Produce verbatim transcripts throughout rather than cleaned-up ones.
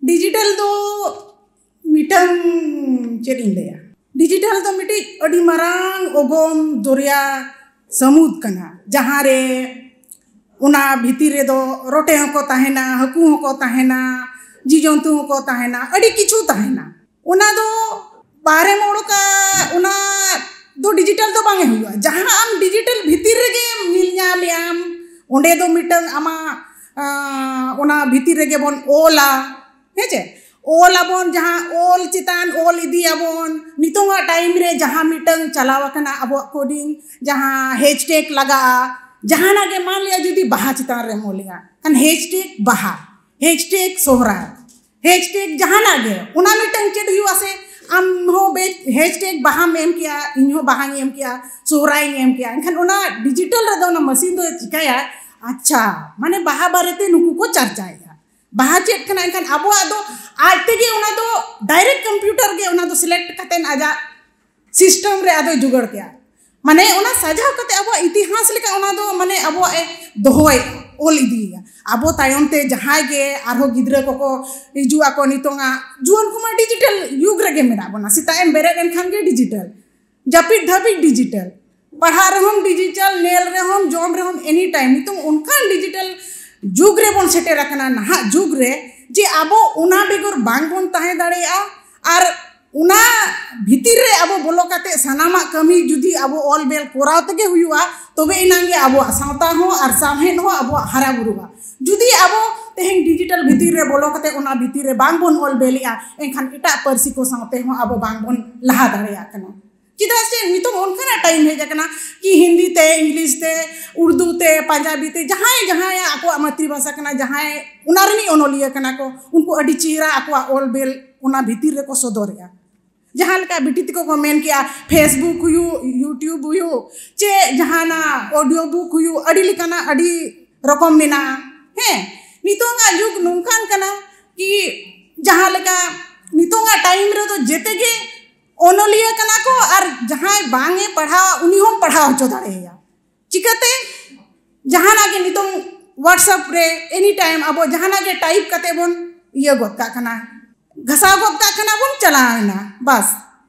Digital ᱫᱚ ᱢᱤᱫᱴᱟᱝ, ᱪᱮᱫ ᱤᱧ ᱞᱟᱹᱭᱟ, ᱰᱤᱡᱤᱴᱟᱞ ᱫᱚ ᱢᱤᱫᱴᱤᱡ ᱟᱹᱰᱤ ᱢᱟᱨᱟᱝ ᱚᱜᱚᱢ ᱫᱚᱨᱭᱟ ᱥᱟᱹᱢᱩᱫ ᱠᱟᱱᱟ, ᱡᱟᱦᱟᱸ ᱨᱮ ᱚᱱᱟ ᱵᱷᱤᱛᱤᱨ ᱨᱮᱫᱚ ᱨᱚᱴᱮ ᱦᱚᱸᱠᱚ ᱛᱟᱦᱮᱱᱟ, ᱦᱟᱹᱠᱩ ᱦᱚᱸᱠᱚ ᱛᱟᱦᱮᱱᱟ, ᱡᱤᱣᱤ ᱡᱚᱱᱛᱩ ᱦᱚᱸᱠᱚ ᱛᱟᱦᱮᱱᱟ, ᱟᱹᱰᱤ ᱠᱤᱪᱷᱩ ᱛᱟᱦᱮᱱᱟ᱾ ᱚᱱᱟ ᱫᱚ ᱵᱟᱦᱨᱮᱢ ᱚᱰᱚᱠᱟ, ᱚᱱᱟ ᱫᱚ ᱰᱤᱡᱤᱴᱟᱞ ᱫᱚ ᱵᱟᱝ ᱦᱩᱭᱩᱜᱼᱟ᱾ ᱡᱟᱦᱟᱸ ᱟᱢ ᱰᱤᱡᱤᱴᱟᱞ ᱵᱷᱤᱛᱤᱨ ᱨᱮᱜᱮ ᱧᱮᱞ ᱧᱟᱢᱮᱜ ᱟᱢ, ᱚᱸᱰᱮ ᱫᱚ ᱢᱤᱫᱴᱟᱝ ᱟᱢᱟᱜ, ᱟᱸ, ᱚᱱᱟ ᱵᱷᱤᱛᱤᱨ ᱨᱮᱜᱮ ᱵᱚᱱ ᱚᱞᱟ, ᱦᱮᱸ ᱪᱮ? ᱚᱞ ᱟᱵᱚᱱ, ᱡᱟᱦᱟᱸ ᱚᱞ ᱪᱮᱛᱟᱱ ᱚᱞ ᱤᱫᱤᱭᱟᱵᱚᱱ᱾ ᱱᱤᱛᱚᱝᱟᱜ ᱴᱟᱭᱤᱢ ᱨᱮ ᱡᱟᱦᱟᱸ ᱢᱤᱫᱴᱟᱝ ᱪᱟᱞᱟᱣ ᱟᱠᱟᱱᱟ ᱟᱵᱚᱣᱟᱜ ᱠᱳᱰᱤᱝ, ᱡᱟᱦᱟᱸ ᱦᱮᱥᱴᱮᱜ ᱞᱟᱜᱟᱜᱼᱟ, ᱡᱟᱦᱟᱱᱟᱜ ᱜᱮ, ᱢᱟᱱ ᱞᱤᱭᱟ ᱡᱩᱫᱤ ᱵᱟᱦᱟ ᱪᱮᱛᱟᱱ ᱨᱮᱢ ᱚᱞᱮᱜᱼᱟ, ᱠᱷᱟᱱ ᱦᱮᱥᱴᱮᱜ ᱵᱟᱦᱟ, ᱦᱮᱥᱴᱮᱜ ᱥᱚᱦᱨᱟᱭ, ᱦᱮᱥᱴᱮᱜ ᱡᱟᱦᱟᱱᱟᱜ ᱜᱮ, ᱚᱱᱟ ᱢᱤᱫᱴᱟᱝ ᱪᱮᱫ ᱦᱩᱭᱩᱜᱼᱟ ᱥᱮ? ᱟᱢ ᱦᱚᱸ ᱵᱮ ᱦᱮᱥᱴᱮᱜ ᱵᱟᱦᱟᱢ ᱮᱢ ᱠᱮᱜᱼᱟ, ᱤᱧ ᱦᱚᱸ ᱵᱟᱦᱟᱧ ᱮᱢ ᱠᱮᱜᱼᱟ, ᱥᱚᱦᱨᱟᱭᱤᱧ ᱮᱢ ᱠᱮᱜᱼᱟ᱾ ᱮᱱᱠᱷᱟᱱ ᱚᱱᱟ ᱰᱤᱡᱤᱴᱟᱞ ᱨᱮᱫᱚ ᱚᱱᱟ ᱢᱮᱥᱤᱱ ᱫᱚ ᱪᱤᱠᱟᱹᱭᱟ? ᱟᱪᱪᱷᱟ, ᱢᱟᱱᱮ ᱵᱟᱦᱟ ᱵᱟᱨᱮᱛᱮ ᱱᱩᱠᱩ ᱠᱚ ᱪᱟᱨᱪᱟᱭᱮᱫᱼᱟ, ᱵᱟᱦᱟ ᱪᱮᱫ ᱠᱟᱱᱟ? ᱮᱱᱠᱷᱟᱱ ᱟᱵᱚᱣᱟᱜ ᱫᱚ ᱟᱡ ᱛᱮᱜᱮ ᱚᱱᱟ ᱫᱚ ᱰᱟᱭᱨᱮᱠᱴ ᱠᱚᱢᱯᱤᱭᱩᱴᱟᱨ ᱜᱮ ᱚᱱᱟ ᱫᱚ ᱥᱤᱞᱮᱠᱴ ᱠᱟᱛᱮᱫ ᱟᱡᱟᱜ ᱥᱤᱥᱴᱮᱢ ᱨᱮ ᱟᱫᱚᱭ ᱡᱩᱜᱟᱹᱲ ᱠᱮᱜᱼᱟ᱾ ᱢᱟᱱᱮ ᱚᱱᱟ ᱥᱟᱡᱟᱣ ᱠᱟᱛᱮ ᱟᱵᱚᱣᱟᱜ ᱤᱛᱤᱦᱟᱥ ᱞᱮᱠᱟ ᱚᱱᱟ ᱫᱚ, ᱢᱟᱱᱮ, ᱟᱵᱚᱣᱟᱜ ᱮ ᱫᱚᱦᱚᱭᱮᱜᱼᱟ, ᱚᱞ ᱤᱫᱤᱭᱮᱜᱼᱟ᱾ ᱟᱵᱚ ᱛᱟᱭᱚᱢ ᱛᱮ ᱡᱟᱦᱟᱸᱭ ᱜᱮ ᱟᱨᱦᱚᱸ ᱜᱤᱫᱽᱨᱟᱹ ᱠᱚᱠᱚ ᱦᱤᱡᱩᱜ ᱟᱠᱚ, ᱱᱤᱛᱚᱝᱟᱜ ᱡᱩᱣᱟᱹᱱ ᱠᱚᱢᱟ ᱰᱤᱡᱤᱴᱟᱞ ᱡᱩᱜᱽ ᱨᱮᱜᱮ ᱢᱮᱱᱟᱜ ᱵᱚᱱᱟ᱾ ᱥᱮᱛᱟᱜ ᱮᱢ ᱵᱮᱨᱮᱫ ᱮᱱᱠᱷᱟᱱ ᱜᱮ ᱰᱤᱡᱤᱴᱟᱞ, ᱡᱟᱹᱯᱤᱫ ᱫᱷᱟᱹᱵᱤᱡ ᱰᱤᱡᱤᱴᱟᱞ, ᱯᱟᱲᱦᱟᱜ ᱨᱮᱦᱚᱸᱢ ᱰᱤᱡᱤᱴᱟᱞ, ᱧᱮᱞ ᱨᱮᱦᱚᱸᱢ, ᱡᱚᱢ ᱨᱮᱦᱚᱸᱢ, ᱮᱱᱤ ᱴᱟᱭᱤᱢ᱾ ᱱᱤᱛᱚᱝ ᱚᱱᱠᱟᱱ ᱰᱤᱡᱤᱴᱟᱞ ᱡᱩᱜᱽ ᱨᱮᱵᱚᱱ ᱥᱮᱴᱮᱨ ᱟᱠᱟᱱᱟ, ᱱᱟᱦᱟᱜ ᱡᱩᱜᱽ ᱨᱮ, ᱡᱮ ᱟᱵᱚ ᱚᱱᱟ ᱵᱮᱜᱚᱨ ᱵᱟᱝ ᱵᱚᱱ ᱛᱟᱦᱮᱸ ᱫᱟᱲᱮᱭᱟᱜᱼᱟ᱾ ᱟᱨ ᱚᱱᱟ ᱵᱷᱤᱛᱤᱨ ᱨᱮ ᱟᱵᱚ ᱵᱚᱞᱚ ᱠᱟᱛᱮ ᱥᱟᱱᱟᱢᱟᱜ ᱠᱟᱹᱢᱤ ᱡᱩᱫᱤ ᱟᱵᱚ ᱚᱞ ᱵᱮᱞ ᱠᱚᱨᱟᱣ ᱛᱮᱜᱮ ᱦᱩᱭᱩᱜᱼᱟ, ᱛᱚᱵᱮ ᱮᱱᱟᱝ ᱜᱮ ᱟᱵᱚᱣᱟᱜ ᱥᱟᱶᱛᱟ ᱦᱚᱸ ᱟᱨ ᱥᱟᱶᱦᱮᱫ ᱦᱚᱸ ᱟᱵᱚᱣᱟᱜ ᱦᱟᱨᱟ ᱵᱩᱨᱩᱜᱼᱟ᱾ ᱡᱩᱫᱤ ᱟᱵᱚ ᱛᱮᱦᱮᱧ ᱰᱤᱡᱤᱴᱟᱞ ᱵᱷᱤᱛᱤᱨ ᱨᱮ ᱵᱚᱞᱚ ᱠᱟᱛᱮ ᱚᱱᱟ ᱵᱷᱤᱛᱤᱨ ᱨᱮ ᱵᱟᱝ ᱵᱚᱱ ᱚᱞ ᱵᱮᱞᱮᱜᱼᱟ, ᱮᱱᱠᱷᱟᱱ ᱮᱴᱟᱜ ᱯᱟᱹᱨᱥᱤ ᱠᱚ ᱥᱟᱶᱛᱮ ᱦᱚᱸ ᱟᱵᱚ ᱵᱟᱝ ᱵᱚᱱ ᱞᱟᱦᱟ ᱫᱟᱲᱮᱭᱟᱜ ᱠᱟᱱᱟ᱾ ᱪᱮᱫᱟᱜ ᱥᱮ ᱱᱤᱛᱚᱝ ᱚᱱᱠᱟᱱᱟᱜ ᱴᱟᱭᱤᱢ ᱦᱮᱡ ᱟᱠᱟᱱᱟ ᱠᱤ ᱦᱤᱱᱫᱤ ᱛᱮ, ᱤᱝᱞᱤᱥ ᱛᱮ, ᱩᱨᱫᱩ ᱛᱮ, ᱯᱟᱧᱡᱟᱵᱤ ᱛᱮ, ᱡᱟᱦᱟᱸᱭ ᱡᱟᱦᱟᱸᱭᱟᱜ ᱟᱠᱚᱣᱟᱜ ᱢᱟᱛᱨᱤ ᱵᱷᱟᱥᱟ ᱠᱟᱱᱟ, ᱡᱟᱦᱟᱸᱭ ᱚᱱᱟ ᱨᱤᱱᱤᱡ ᱚᱱᱚᱞᱤᱭᱟᱹ ᱠᱟᱱᱟ ᱠᱚ, ᱩᱱᱠᱩ ᱟᱹᱰᱤ ᱪᱮᱦᱨᱟ ᱟᱠᱚᱣᱟᱜ ᱚᱞ ᱵᱮᱞ ᱚᱱᱟ ᱵᱷᱤᱛᱤᱨ ᱨᱮᱠᱚ ᱥᱚᱫᱚᱨᱮᱜᱼᱟ᱾ ᱡᱟᱦᱟᱸ ᱞᱮᱠᱟ ᱵᱤᱴᱤ ᱛᱮᱠᱚ ᱠᱚ ᱢᱮᱱ ᱠᱮᱜᱼᱟ, Facebook ᱦᱩᱭᱩᱜ, YouTube ᱦᱩᱭᱩᱜ, ᱪᱮ ᱡᱟᱦᱟᱱᱟᱜ audio book ᱦᱩᱭᱩᱜ, ᱟᱹᱰᱤ ᱞᱮᱠᱟᱱᱟᱜ, ᱟᱹᱰᱤ ᱨᱚᱠᱚᱢ ᱢᱮᱱᱟᱜᱼᱟ᱾ ᱦᱮᱸ, ᱱᱤᱛᱚᱝᱟᱜ ᱡᱩᱜᱽ ᱱᱚᱝᱠᱟᱱ ᱠᱟᱱᱟ ᱠᱤ ᱡᱟᱦᱟᱸ ᱞᱮᱠᱟ ᱱᱤᱛᱚᱝᱟᱜ ᱴᱟᱭᱤᱢ ᱨᱮᱫᱚ ᱡᱮᱛᱮ ᱜᱮ ᱚᱱᱚᱞᱤᱭᱟᱹ ᱠᱟᱱᱟ ᱠᱚ ᱟᱨ ᱡᱟᱦᱟᱸᱭ ᱵᱟᱝ ᱮ ᱯᱟᱲᱦᱟᱣᱟ ᱩᱱᱤ ᱦᱚᱸᱢ ᱯᱟᱲᱦᱟᱣ ᱦᱚᱪᱚ ᱫᱟᱲᱮᱭᱟᱭᱟ᱾ ᱪᱤᱠᱟᱹᱛᱮ? ᱡᱟᱦᱟᱱᱟᱜ ᱜᱮ ᱱᱤᱛᱚᱝ WhatsApp ᱨᱮ any time ᱟᱵᱚ ᱡᱟᱦᱟᱱᱟᱜ ᱜᱮ ᱴᱟᱭᱤᱯ ᱠᱟᱛᱮ ᱵᱚᱱ ᱤᱭᱟᱹ ᱜᱚᱫ ᱠᱟᱜ ᱠᱟᱱᱟ, ᱜᱷᱟᱥᱟᱣ ᱜᱚᱫ ᱠᱟᱜ ᱠᱟᱱᱟ ᱵᱚᱱ, ᱪᱟᱞᱟᱣ ᱮᱱᱟ ᱵᱟᱥ᱾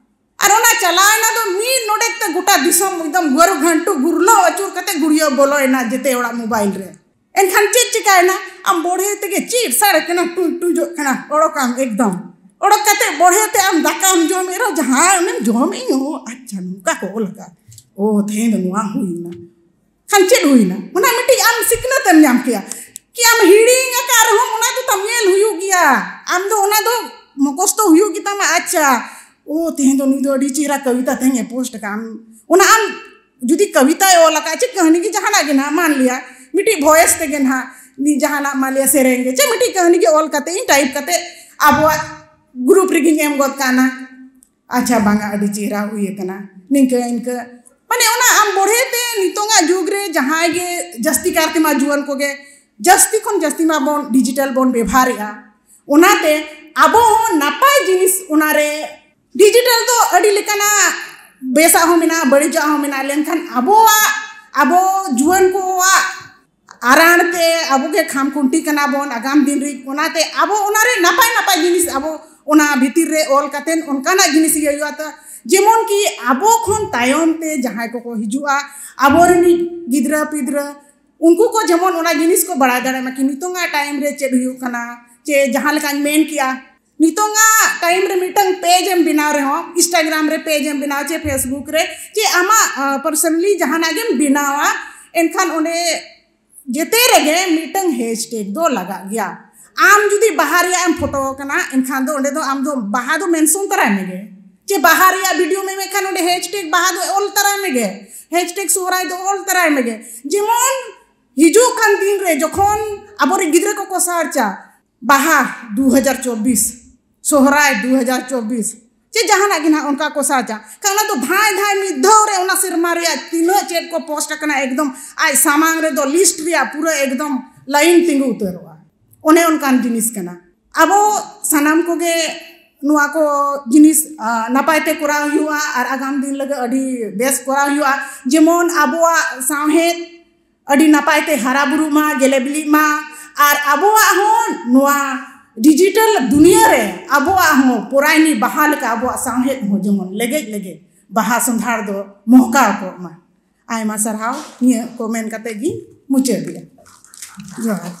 ᱟᱨ ᱚᱱᱟ ᱪᱟᱞᱟᱣ ᱮᱱᱟ ᱫᱚ ᱢᱤᱫ ᱱᱚᱰᱮᱠ ᱛᱮ ᱜᱚᱴᱟ ᱫᱤᱥᱚᱢ ᱮᱠᱫᱚᱢ ᱜᱟᱹᱨᱩ ᱜᱷᱟᱱᱴᱩ ᱜᱩᱨᱞᱟᱹᱣ ᱟᱹᱪᱩᱨ ᱠᱟᱛᱮ ᱜᱩᱲᱤᱭᱟᱹ ᱵᱚᱞᱚᱭᱮᱱᱟ ᱡᱮᱛᱮ ᱚᱲᱟᱜ ᱢᱳᱵᱟᱭᱤᱞ ᱨᱮ᱾ ᱮᱱᱠᱷᱟᱱ ᱪᱮᱫ ᱪᱤᱠᱟᱭᱮᱱᱟ? ᱟᱢ ᱵᱚᱲᱦᱮ ᱛᱮᱜᱮ ᱪᱮᱫ ᱥᱟᱰᱮ ᱠᱟᱱᱟ, ᱴᱩᱡ ᱴᱩᱡᱚᱜ ᱠᱟᱱᱟ, ᱚᱰᱚᱠᱟᱢ ᱮᱠᱫᱚᱢ᱾ ᱚᱰᱚᱠ ᱠᱟᱛᱮ ᱵᱚᱲᱦᱮ ᱛᱮ ᱟᱢ ᱫᱟᱠᱟᱢ ᱡᱚᱢᱮᱫ ᱨᱮᱦᱚᱸ ᱡᱟᱦᱟᱸ ᱚᱱᱮᱢ ᱡᱚᱢᱮᱫ, ᱚ ᱟᱪᱪᱷᱟ ᱱᱚᱝᱠᱟ ᱠᱚ ᱚᱞ ᱟᱠᱟᱫ, ᱚ ᱛᱮᱦᱮᱧ ᱫᱚ ᱱᱚᱣᱟ ᱦᱩᱭᱱᱟ᱾ ᱠᱷᱟᱱ ᱪᱮᱫ ᱦᱩᱭᱱᱟ? ᱚᱱᱟ ᱢᱤᱫᱴᱤᱡ ᱟᱢ ᱥᱤᱠᱷᱱᱟᱹᱛ ᱮᱢ ᱧᱟᱢ ᱠᱮᱭᱟ᱾ ᱠᱤ ᱟᱢ ᱦᱤᱲᱤᱧ ᱟᱠᱟᱫ ᱨᱮᱦᱚᱸ ᱚᱱᱟ ᱫᱚ ᱛᱟᱢ ᱧᱮᱞ ᱦᱩᱭᱩᱜ ᱜᱮᱭᱟ, ᱟᱢ ᱫᱚ ᱚᱱᱟ ᱫᱚ ᱢᱚᱠᱚᱥᱛᱚ ᱦᱩᱭᱩᱜ ᱜᱮᱛᱟᱢᱟ᱾ ᱟᱪᱪᱷᱟ, ᱚ ᱛᱮᱦᱮᱧ ᱫᱚ ᱱᱩᱭ ᱫᱚ ᱟᱹᱰᱤ ᱪᱮᱦᱨᱟ ᱠᱚᱵᱤᱛᱟ ᱛᱮᱦᱮᱧ ᱮ ᱯᱳᱥᱴ ᱟᱠᱟᱫ, ᱟᱢ ᱚᱱᱟ ᱟᱢ ᱡᱩᱫᱤ ᱠᱚᱵᱤᱛᱟᱭ ᱚᱞ ᱟᱠᱟᱫ, ᱪᱮᱫ ᱠᱟᱹᱦᱱᱤ ᱜᱮ ᱡᱟᱦᱟᱱᱟᱜ ᱜᱮ ᱱᱟᱦᱟᱜ, ᱢᱟᱱ ᱞᱤᱭᱟ ᱢᱤᱫᱴᱤᱡ ᱵᱷᱚᱭᱮᱥ ᱛᱮᱜᱮ ᱱᱟᱦᱟᱜ ᱱᱤ ᱡᱟᱦᱟᱱᱟᱜ ᱢᱟᱱ ᱞᱤᱭᱟ ᱥᱮᱨᱮᱧ ᱜᱮ ᱪᱮ ᱢᱤᱫᱴᱤᱡ ᱠᱟᱹᱦᱱᱤ ᱜᱮ ᱚᱞ ᱠᱟᱛᱮ ᱤᱧ ᱴᱟᱭᱤᱯ ᱠᱟᱛᱮ ᱟᱵᱚᱣᱟᱜ ᱜᱨᱩᱯ ᱨᱮᱜᱮᱧ ᱮᱢ ᱜᱚᱫ ᱠᱟᱜᱼᱟ᱾ ᱟᱪᱪᱷᱟ, ᱵᱟᱝᱟ, ᱟᱹᱰᱤ ᱪᱮᱦᱨᱟ ᱦᱩᱭ ᱟᱠᱟᱱᱟ, ᱱᱤᱝᱠᱟᱹ ᱤᱱᱠᱟᱹ᱾ ᱢᱟᱱᱮ ᱚᱱᱟ ᱟᱢ ᱵᱚᱲᱦᱮ ᱛᱮ ᱱᱤᱛᱚᱝᱟᱜ ᱡᱩᱜᱽ ᱨᱮ ᱡᱟᱦᱟᱸᱭ ᱜᱮ ᱡᱟᱹᱥᱛᱤ ᱠᱟᱨ ᱛᱮᱢᱟ ᱡᱩᱣᱟᱹᱱ ᱠᱚᱜᱮ ᱡᱟᱹᱥᱛᱤ ᱠᱷᱚᱱ ᱡᱟᱹᱥᱛᱤ ᱢᱟ ᱵᱚᱱ ᱰᱤᱡᱤᱴᱟᱞ ᱵᱚᱱ ᱵᱮᱵᱷᱟᱨᱮᱜᱼᱟ᱾ ᱚᱱᱟᱛᱮ ᱟᱵᱚ ᱦᱚᱸ ᱱᱟᱯᱟᱭ ᱡᱤᱱᱤᱥ ᱚᱱᱟᱨᱮ, ᱰᱤᱡᱤᱴᱟᱞ ᱫᱚ ᱟᱹᱰᱤ ᱞᱮᱠᱟᱱᱟᱜ ᱵᱮᱥᱟᱜ ᱦᱚᱸ ᱢᱮᱱᱟᱜᱼᱟ, ᱵᱟᱹᱲᱤᱡᱟᱜ ᱦᱚᱸ ᱢᱮᱱᱟᱜᱼᱟ, ᱞᱮᱱᱠᱷᱟᱱ ᱟᱵᱚᱣᱟᱜ, ᱟᱵᱚ ᱡᱩᱣᱟᱹᱱ ᱠᱚᱣᱟᱜ ᱟᱨᱟᱬ ᱛᱮ ᱟᱵᱚ ᱜᱮ ᱠᱷᱟᱢ ᱠᱷᱩᱱᱴᱤ ᱠᱟᱱᱟ ᱵᱚᱱ ᱟᱜᱟᱢ ᱫᱤᱱ ᱨᱮ᱾ ᱚᱱᱟᱛᱮ ᱟᱵᱚ ᱚᱱᱟᱨᱮ ᱱᱟᱯᱟᱭ ᱱᱟᱯᱟᱭ ᱡᱤᱱᱤᱥ ᱟᱵᱚ ᱚᱱᱟ ᱵᱷᱤᱛᱤᱨ ᱨᱮ ᱚᱞ ᱠᱟᱛᱮᱫ ᱚᱱᱠᱟᱱᱟᱜ ᱡᱤᱱᱤᱥ ᱤᱭᱟᱹ ᱦᱩᱭᱩᱜᱼᱟ᱾ ᱛᱚ ᱡᱮᱢᱚᱱ ᱠᱤ ᱟᱵᱚ ᱠᱷᱚᱱ ᱛᱟᱭᱚᱢ ᱛᱮ ᱡᱟᱦᱟᱸᱭ ᱠᱚᱠᱚ ᱦᱤᱡᱩᱜᱼᱟ, ᱟᱵᱚᱨᱮᱱ ᱜᱤᱫᱽᱨᱟᱹ ᱯᱤᱫᱽᱨᱟᱹ, ᱩᱱᱠᱩ ᱠᱚ ᱡᱮᱢᱚᱱ ᱚᱱᱟ ᱡᱤᱱᱤᱥ ᱠᱚ ᱵᱟᱲᱟᱭ ᱫᱟᱲᱮᱭᱟᱜ ᱢᱟ ᱠᱤ ᱱᱤᱛᱚᱝᱟᱜ ᱴᱟᱭᱤᱢ ᱨᱮ ᱪᱮᱫ ᱦᱩᱭᱩᱜ ᱠᱟᱱᱟ, ᱪᱮ ᱡᱟᱦᱟᱸ ᱞᱮᱠᱟᱧ ᱢᱮᱱ ᱠᱮᱜᱼᱟ, ᱱᱤᱛᱚᱝᱟᱜ ᱴᱟᱭᱤᱢ ᱨᱮ ᱢᱤᱫᱴᱟᱝ ᱯᱮᱡᱽ ᱮᱢ ᱵᱮᱱᱟᱣ ᱨᱮᱦᱚᱸ, ᱤᱱᱥᱴᱟᱜᱨᱟᱢ ᱨᱮ ᱯᱮᱡᱽ ᱮᱢ ᱵᱮᱱᱟᱣ, ᱪᱮ ᱯᱷᱮᱥᱵᱩᱠ ᱨᱮ, ᱪᱮ ᱟᱢᱟᱜ ᱯᱟᱨᱥᱚᱱᱟᱞᱤ ᱡᱟᱦᱟᱱᱟᱜ ᱜᱮᱢ ᱵᱮᱱᱟᱣᱟ, ᱮᱱᱠᱷᱟᱱ ᱚᱸᱰᱮ ᱡᱮᱛᱮ ᱨᱮᱜᱮ ᱢᱤᱫᱴᱟᱝ ᱦᱮᱥᱴᱮᱜ ᱫᱚ ᱞᱟᱜᱟᱜ ᱜᱮᱭᱟ᱾ ᱟᱢ ᱡᱩᱫᱤ ᱵᱟᱦᱟ ᱨᱮᱭᱟᱜ ᱮᱢ ᱯᱷᱳᱴᱳ ᱠᱟᱱᱟ, ᱮᱱᱠᱷᱟᱱ ᱫᱚ ᱚᱸᱰᱮ ᱫᱚ ᱟᱢ ᱫᱚ ᱵᱟᱦᱟ ᱫᱚ ᱢᱮᱱᱥᱚᱱ ᱛᱟᱨᱟᱭ ᱢᱮᱜᱮ, ᱪᱮ ᱵᱟᱦᱟ ᱨᱮᱭᱟᱜ ᱵᱷᱤᱰᱤᱭᱳ ᱢᱮ ᱢᱮᱱᱠᱷᱟᱱ ᱚᱸᱰᱮ ᱦᱮᱥᱴᱮᱜ ᱵᱟᱦᱟ ᱫᱚ ᱚᱞ ᱛᱟᱨᱟᱭ ᱢᱮᱜᱮ, ᱦᱮᱥᱴᱮᱜ ᱥᱚᱦᱨᱟᱭ ᱫᱚ ᱚᱞ ᱛᱟᱨᱟᱭ ᱢᱮᱜᱮ᱾ ᱡᱮᱢᱚᱱ ᱦᱤᱡᱩᱜ ᱠᱟᱱ ᱫᱤᱱ ᱨᱮ ᱡᱚᱠᱷᱚᱱ ᱟᱵᱚᱨᱮᱱ ᱜᱤᱫᱽᱨᱟᱹ ᱠᱚᱠᱚ ᱥᱟᱨᱪᱟ, ᱵᱟᱦᱟ ᱫᱩ ᱦᱟᱡᱟᱨ ᱪᱚᱵᱵᱤᱥ, ᱥᱚᱦᱨᱟᱭ ᱫᱩ ᱦᱟᱡᱟᱨ ᱪᱚᱵᱵᱤᱥ, ᱪᱮ ᱡᱟᱦᱟᱱᱟᱜ ᱜᱮ ᱱᱟᱦᱟᱜ ᱚᱱᱠᱟ ᱠᱚ ᱥᱟᱨᱪᱟ, ᱠᱷᱟᱱ ᱚᱱᱟ ᱫᱚ ᱫᱷᱟᱭ ᱫᱷᱟᱭ ᱢᱤᱫ ᱫᱷᱟᱣ ᱨᱮ ᱚᱱᱟ ᱥᱮᱨᱢᱟ ᱨᱮᱭᱟᱜ ᱛᱤᱱᱟᱹᱜ ᱪᱮᱫ ᱠᱚ ᱯᱳᱥᱴ ᱟᱠᱟᱱᱟ, ᱮᱠᱫᱚᱢ ᱟᱡ ᱥᱟᱢᱟᱝ ᱨᱮᱫᱚ ᱞᱤᱥᱴ ᱨᱮᱭᱟᱜ ᱯᱩᱨᱟᱹ ᱮᱠᱫᱚᱢ ᱞᱟᱭᱤᱱ ᱛᱤᱸᱜᱩ ᱩᱛᱟᱹᱨᱚᱜᱼᱟ᱾ ᱚᱱᱮ ᱚᱱᱠᱟᱱ ᱡᱤᱱᱤᱥ ᱠᱟᱱᱟ᱾ ᱟᱵᱚ ᱥᱟᱱᱟᱢ ᱠᱚᱜᱮ ᱱᱚᱣᱟ ᱠᱚ ᱡᱤᱱᱤᱥ, ᱟ, ᱱᱟᱯᱟᱭ ᱛᱮ ᱠᱚᱨᱟᱣ ᱦᱩᱭᱩᱜᱼᱟ ᱟᱨ ᱟᱜᱟᱢ ᱫᱤᱱ ᱞᱟᱹᱜᱤᱫ ᱟᱹᱰᱤ ᱵᱮᱥ ᱠᱚᱨᱟᱣ ᱦᱩᱭᱩᱜᱼᱟ, ᱡᱮᱢᱚᱱ ᱟᱵᱚᱣᱟᱜ ᱥᱟᱶᱦᱮᱫ ᱟᱹᱰᱤ ᱱᱟᱯᱟᱭ ᱛᱮ ᱦᱟᱨᱟ ᱵᱩᱨᱩᱜ ᱢᱟ, ᱜᱮᱞᱮ ᱵᱤᱞᱤᱜ ᱢᱟ, ᱟᱨ ᱟᱵᱚᱣᱟᱜ ᱦᱚᱸ ᱱᱚᱣᱟ ᱰᱤᱡᱤᱴᱟᱞ ᱫᱩᱱᱤᱭᱟᱹ ᱨᱮ ᱟᱵᱚᱣᱟᱜ ᱦᱚᱸ ᱯᱚᱨᱟᱭᱱᱤ ᱵᱟᱦᱟ ᱞᱮᱠᱟ ᱟᱵᱚᱣᱟᱜ ᱥᱟᱶᱦᱮᱫ ᱦᱚᱸ ᱡᱮᱢᱚᱱ ᱞᱮᱜᱮᱡ ᱞᱮᱜᱮᱡ ᱵᱟᱦᱟ ᱥᱚᱸᱫᱷᱟᱲ ᱫᱚ ᱢᱚᱦᱠᱟᱣ ᱠᱚᱜ ᱢᱟ᱾ ᱟᱭᱢᱟ ᱥᱟᱨᱦᱟᱣ᱾ ᱱᱤᱭᱟᱹ ᱠᱚ ᱢᱮᱱ ᱠᱟᱛᱮ ᱜᱤᱧ ᱢᱩᱪᱟᱹᱫᱮᱜᱼᱟ᱾ ᱡᱚᱦᱟᱨ᱾